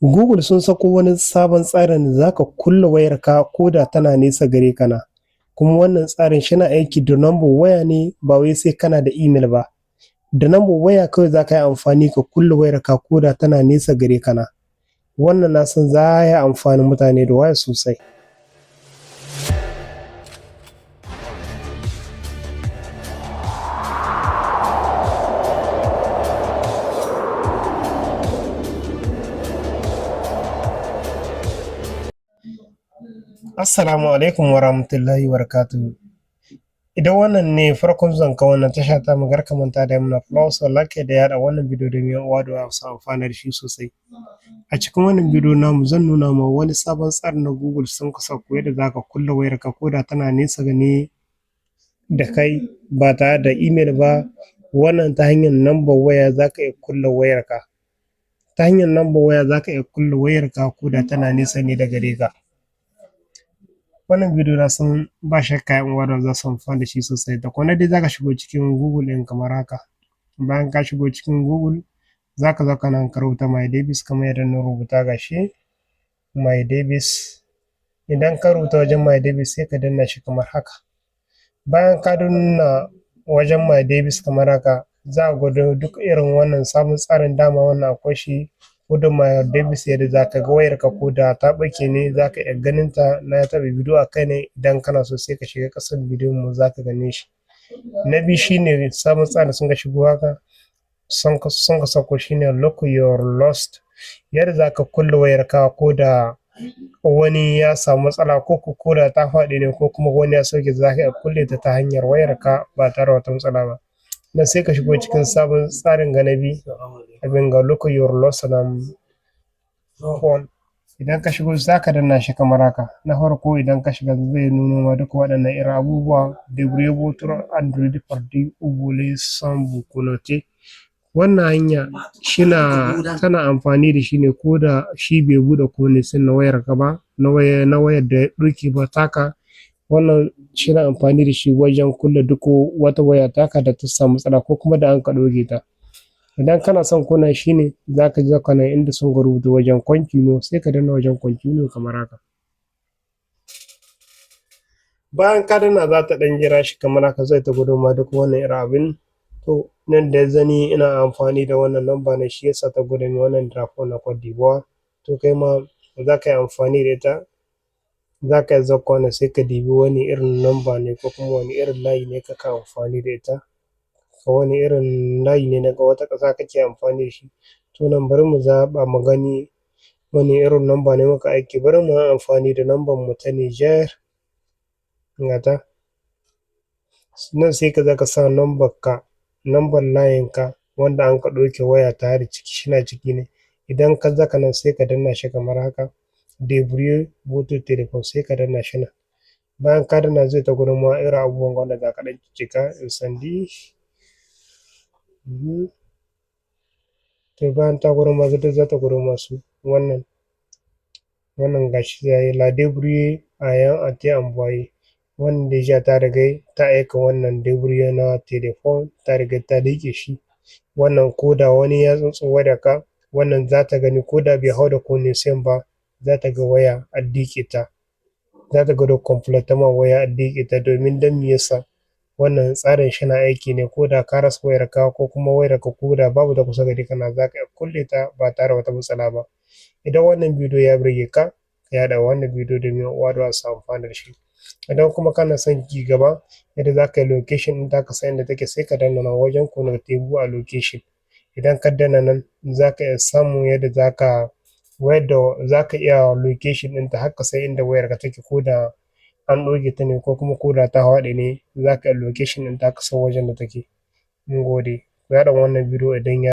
Google sun sako wani sabon tsarin da za ka kulle wayarka ko da tana nesa gare ka na. Kuma wannan tsarin shina aiki da number waya ne, ba wai sai kana da email ba. Da number waya kawai za ka yi amfani ka kulle wayarka ko da tana nesa gare ka na. Wannan na san za ya amfani mutane da waya sosai. Assalamu alaikum wa rahmatullahi wa barakatuhu. Idan wannan ne farkon zuwanka wannan tasha ta mu, kar ka manta da mana plus, like da yaɗa wannan bidiyo domin 'yan uwa da su amfana da shi sosai. A cikin wannan bidiyo namu, zan nuna ma wani sabon tsari na Google sun sako, yadda za ka kulle wayarka ko da tana nesa ne da kai, ba tare da email ba. Wannan ta hanyar number waya za ka iya kulle wayarka. Ta hanyar number waya za ka iya kulle wayarka ko da tana nesa ne da gare ka. Wannan bidiyo na san ba shakka 'yan uwa za su amfana da shi sosai. Da kwana dai za ka shigo cikin Google ɗin kamar haka. Bayan ka shigo cikin Google, za ka zo ka nan ka rubuta "My Davis" kamar yadda na rubuta, gashi "My Davis". Idan ka rubuta wajen "My Davis", sai ka danna shi kamar haka. Bayan ka danna wajen "My Davis" kamar haka, za a gwado duk irin wannan sabon tsarin. Dama wannan akwai shi ko da My Davis, yadda za ka ga wayarka ko da ta ɓace ne, za ka iya ganin ta. Na taɓa bidiyo a kai ne, idan kana so sai ka shiga ƙasan bidiyon mu, za ka gane shi. Na biyu shine sabon tsarin sun ka shigo haka, sun ka sako, shine "Lock your lost", yadda za ka kulle wayarka ko da wani ya samu matsala, ko da ta faɗi ne, ko kuma wani ya sauke, za ka iya kulle ta ta hanyar wayarka ba tare da wata matsala ba. Nan sai ka shigo cikin sabon tsarin ga na biyu, abin ga "Lock your lost phone". Idan ka shigo, za ka danna shi kamar haka. Na farko, idan ka shiga, zai nuno ma duka waɗannan irin abubuwa: "Verrouillez votre Android perdu ou volé sans vous connecter". Wannan hanya shina tana amfani da shi ne ko da shi bai buɗe connection na wayarka ba, na wayar da ya ɗauke ba taka. Wannan shina amfani da shi wajen kulle duk wata waya taka da ta samu matsala ko kuma da an ka ɗauke ta. Idan kana son kunna shi ne, za ka je ka nan inda sun ka rubuta wajen "Continue", sai ka danna wajen "Continue" kamar haka. Bayan ka danna, za ta ɗan jira shi kamar haka, zai ta gwado ma duk wannan irin abin. To, nan da zani ina amfani da wannan number ne, shi yasa ta gwado min wannan drapeau na Cote d'Ivoire. To, kai ma za ka yi amfani da ita, za ka iya zakkuwa nan, sai ka dibi wani irin number ne ko kuma wani irin layi ne kaka amfani da ita, ko wani irin layi ne daga wata ƙasa kake amfani da shi. To, nan bari mu zaɓa mu gani wani irin number ne muka aiki. Bari mu yi amfani da number mu ta Niger, ga ta nan. Sai ka zo ka sa number ka, number layin ka wanda an ka ɗauke waya tare da ciki, shina ciki ne. Idan ka zaka nan, sai ka danna shi kamar haka, "Verrouillez votre téléphone", sai ka danna shi nan. Bayan ka danna, zai ta gwado ma irin abubuwan wanda za ka ɗan ciccika incendie. To, bayan ta gwado ma, duk za ta gwado ma su wannan. Wannan gashi yayi "La verrouillage ayant été envoyé". Wannan déjà ta riga ta aika wannan verrouillage na téléphone, ta riga ta liƙe shi. Wannan ko da wani ya tsuntsu wayarka, wannan za ta gani, ko da bai hau da connection ba, za ta ga waya an liƙe ta. Za ta gwado complètement waya an liƙe ta. Domin don me yasa? Wannan tsarin shina aiki ne ko da ka rasa wayarka, ko kuma wayarka ko da babu ta kusa gare ka na, za ka iya kulle ta ba tare da wata matsala ba. Idan wannan bidiyo ya burge ka, ka yaɗa wannan bidiyo domin 'yan uwa su amfana da shi. Idan kuma kana son ci gaba yadda za ka yi location ɗin ka san inda take, sai ka danna nan wajen "Connectez-vous à location". Idan ka danna nan, za ka iya samun yadda za ka iya location ɗinta har ka san inda wayarka take, ko da an ɗauke ta ne, ko kuma ko da ta faɗi ne, za ka iya location ɗinta ka san wajen da take. Mun gode. Ku yaɗa wannan bidiyo idan ya